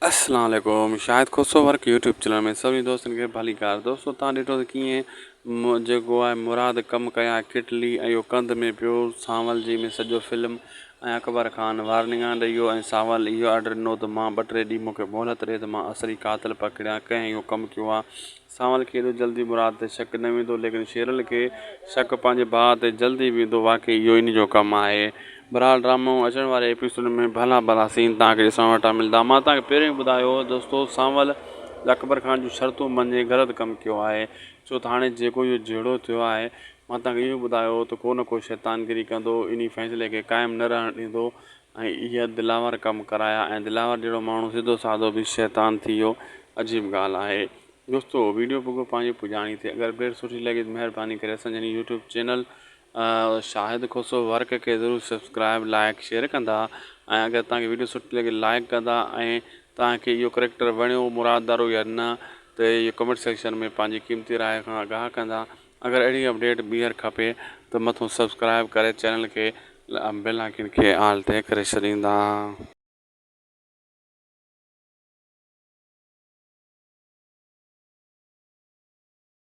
اسلام عليڪم Shahid Khoso work YouTube channel ۾ سڀني دوستن کي ڀليڪار دوستو تان ڏٺو ته ڪيئن جيڪو آهي مراد ڪم ڪيا ڪٽلي ۽ اهو ڪنڌ ۾ پيو سانول جي ۾ سڄو فلم ۽ اڪبر خان وارننگا ڏئي ويو ۽ سانول اهو آرڊر ڏنو ته مان ٻه ٽي ڏينهن مونکي مهلت ڏي ته مان اصلي قاتل پڪڙيان ڪنهن اهو ڪم ڪيو آهي سانول کي ايڏو جلدي مراد تي شڪ نه ويندو ليڪن شيرل کي شڪ پنهنجي ڀاء تي جلدي ويندو واقعي اهو ان جو ڪم آهي بھرحال ڊرامو اچڻ واري ايپيسوڊ ۾ ڀلا ڀلا سين توهان کي ڏسڻ وٽان ملندا مان توهان کي پهريون ئي ٻڌايو هو دوستو سانول اڪبر خان جون شرطون مڃي غلط ڪم ڪيو آهي ڇو ته هاڻي جيڪو اهو جهيڙو ٿيو آهي مان توهان کي اهو ٻڌايو هو ته ڪو نه ڪو شيطانگيري ڪندو انهي فيصلي کي قائم نه رهڻ ڏيندو ۽ اهي دلاور ڪم ڪرايا ۽ دلاور جهڙو ماڻهو سڌو سادو به شيطان ٿي ويو عجيب ڳالهه آهي دوستو ويڊيو پڳو پنهنجي پڄاڻي تي اگر اپڊيٽ سٺي لڳي ته مهرباني ڪري اسان جي YouTube channel Shahid Khoso work کي ضرور سبسڪرائب لائڪ شيئر ڪندا ۽ اگر توهان کي ويڊيو سٺي لڳي لائڪ ڪندا ۽ توهان کي اهو ڪريڪٽر وڻيو مراد دارو يا نه ته اهو ڪمينٽ سيڪشن ۾ پنهنجي قيمتي راء کان آگاهه ڪندا اگر اهڙي اپڊيٽ ٻيهر کپي ته مٿو سبسڪرائب ڪري چينل کي بيل آئيڪن کي آل تي ڪري ڇڏيندا.